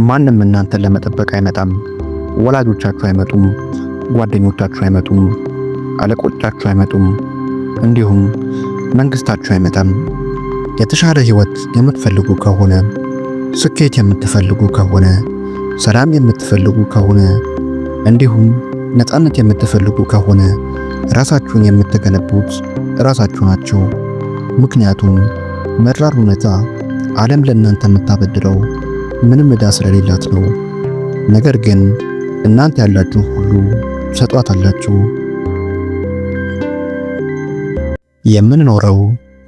ማንም እናንተን ለመጠበቅ አይመጣም። ወላጆቻችሁ አይመጡም፣ ጓደኞቻችሁ አይመጡም፣ አለቆቻችሁ አይመጡም፣ እንዲሁም መንግስታችሁ አይመጣም። የተሻለ ህይወት የምትፈልጉ ከሆነ፣ ስኬት የምትፈልጉ ከሆነ፣ ሰላም የምትፈልጉ ከሆነ፣ እንዲሁም ነፃነት የምትፈልጉ ከሆነ ራሳችሁን የምትገነቡት ራሳችሁ ናችሁ። ምክንያቱም መራር እውነታ ዓለም ለእናንተ የምታበድረው ምንም ዕዳ ስለሌላት ነው። ነገር ግን እናንተ ያላችሁ ሁሉ ትሰጧታላችሁ። የምንኖረው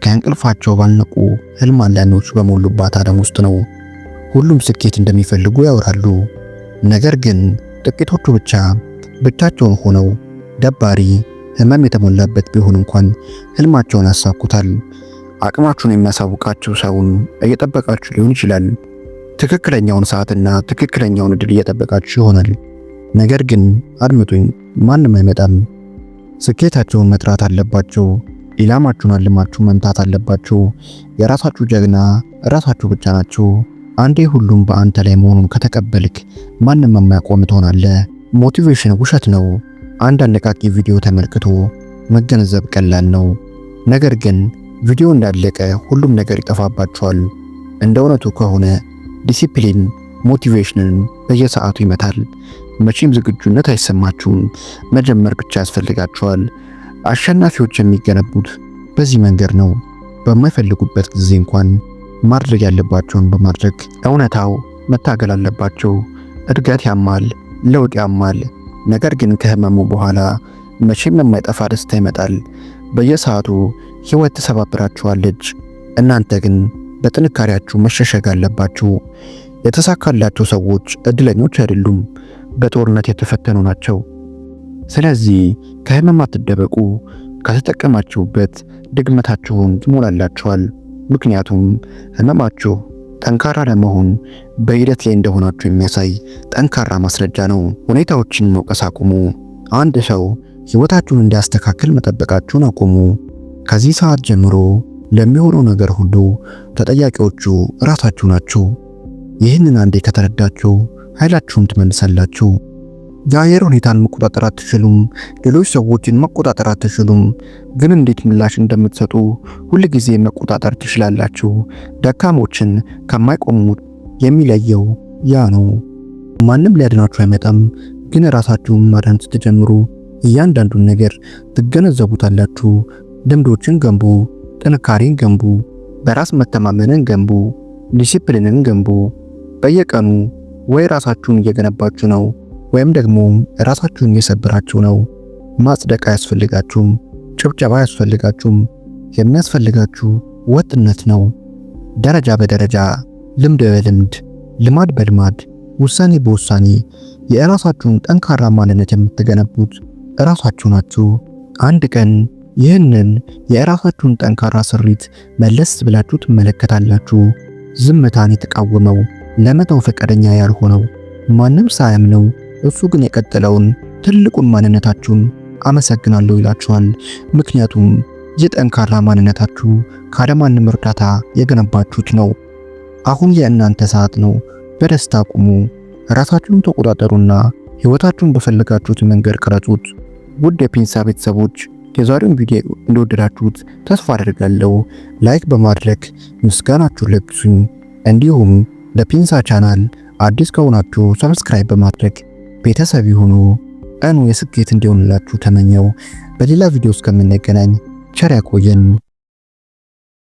ከእንቅልፋቸው ባልነቁ ህልም አላሚዎች በሞሉባት ዓለም ውስጥ ነው። ሁሉም ስኬት እንደሚፈልጉ ያወራሉ። ነገር ግን ጥቂቶቹ ብቻ ብቻቸውን ሆነው ደባሪ ህመም የተሞላበት ቢሆን እንኳን ህልማቸውን ያሳኩታል። አቅማችሁን የሚያሳውቃችሁ ሰውን እየጠበቃችሁ ሊሆን ይችላል። ትክክለኛውን ሰዓትና ትክክለኛውን እድል እየጠበቃችሁ ይሆናል። ነገር ግን አድምጡኝ፣ ማንም አይመጣም። ስኬታቸውን መጥራት አለባችሁ። ኢላማችሁን አልማችሁ መምታት አለባችሁ። የራሳችሁ ጀግና ራሳችሁ ብቻ ናችሁ። አንዴ ሁሉም በአንተ ላይ መሆኑን ከተቀበልክ ማንም የማያቆም ትሆናለህ። Motivation ውሸት ነው። አንድ አነቃቂ ቪዲዮ ተመልክቶ መገንዘብ ቀላል ነው። ነገር ግን ቪዲዮ እንዳለቀ ሁሉም ነገር ይጠፋባችኋል። እንደ እውነቱ ከሆነ ዲሲፕሊን motivation ን በየሰዓቱ ይመታል። መቼም ዝግጁነት አይሰማችሁም። መጀመር ብቻ ያስፈልጋችኋል። አሸናፊዎች የሚገነቡት በዚህ መንገድ ነው። በማይፈልጉበት ጊዜ እንኳን ማድረግ ያለባቸውን በማድረግ እውነታው መታገል አለባቸው። እድገት ያማል፣ ለውጥ ያማል። ነገር ግን ከህመሙ በኋላ መቼም የማይጠፋ ደስታ ይመጣል። በየሰዓቱ ህይወት ትሰባብራችኋለች። እናንተ ግን በጥንካሬያችሁ መሸሸግ አለባችሁ። የተሳካላቸው ሰዎች እድለኞች አይደሉም፣ በጦርነት የተፈተኑ ናቸው። ስለዚህ ከህመም አትደበቁ። ከተጠቀማችሁበት ድግመታችሁን ይሞላላችኋል። ምክንያቱም ህመማችሁ ጠንካራ ለመሆን በሂደት ላይ እንደሆናችሁ የሚያሳይ ጠንካራ ማስረጃ ነው። ሁኔታዎችን መውቀስ አቁሙ። አንድ ሰው ህይወታችሁን እንዲያስተካክል መጠበቃችሁን አቁሙ። ከዚህ ሰዓት ጀምሮ ለሚሆነው ነገር ሁሉ ተጠያቂዎቹ ራሳችሁ ናችሁ። ይህንን አንዴ ከተረዳችሁ ኃይላችሁን ትመልሳላችሁ። የአየር ሁኔታን መቆጣጠር አትችሉም። ሌሎች ሰዎችን መቆጣጠር አትችሉም። ግን እንዴት ምላሽ እንደምትሰጡ ሁል ጊዜ መቆጣጠር ትችላላችሁ። ደካሞችን ከማይቆሙት የሚለየው ያ ነው። ማንም ሊያድናችሁ አይመጣም። ግን ራሳችሁን ማዳን ስትጀምሩ እያንዳንዱን ነገር ትገነዘቡታላችሁ። ልምዶችን ገንቡ፣ ጥንካሬን ገንቡ፣ በራስ መተማመንን ገንቡ፣ ዲሲፕሊንን ገንቡ። በየቀኑ ወይ ራሳችሁን እየገነባችሁ ነው ወይም ደግሞ ራሳችሁን እየሰበራችሁ ነው። ማጽደቅ አያስፈልጋችሁም። ጭብጨባ አያስፈልጋችሁም። የሚያስፈልጋችሁ ወጥነት ነው። ደረጃ በደረጃ፣ ልምድ በልምድ፣ ልማድ በልማድ፣ ውሳኔ በውሳኔ የራሳችሁን ጠንካራ ማንነት የምትገነቡት እራሳችሁ ናችሁ። አንድ ቀን ይህንን የራሳችሁን ጠንካራ ስሪት መለስ ብላችሁ ትመለከታላችሁ። ዝምታን የተቃወመው፣ ለመተው ፈቃደኛ ያልሆነው፣ ማንም ሳያምነው እሱ ግን የቀጠለውን ትልቁን ማንነታችሁን አመሰግናለሁ ይላችኋል። ምክንያቱም የጠንካራ ማንነታችሁ ካለማንም እርዳታ የገነባችሁት ነው። አሁን የእናንተ ሰዓት ነው። በደስታ ቁሙ፣ ራሳችሁን ተቆጣጠሩና ህይወታችሁን በፈለጋችሁት መንገድ ቅረጹት። ውድ የፒንሳ ቤተሰቦች፣ የዛሬውን ቪዲዮ እንደወደዳችሁት ተስፋ አደርጋለሁ። Like በማድረግ ምስጋናችሁን ለግሱኝ። እንዲሁም ለፒንሳ ቻናል አዲስ ከሆናችሁ subscribe በማድረግ ቤተሰብ ይሁኑ። ቀኑ የስኬት እንዲሆንላችሁ ተመኘሁ። በሌላ ቪዲዮ እስከምንገናኝ ቸር ያቆየን።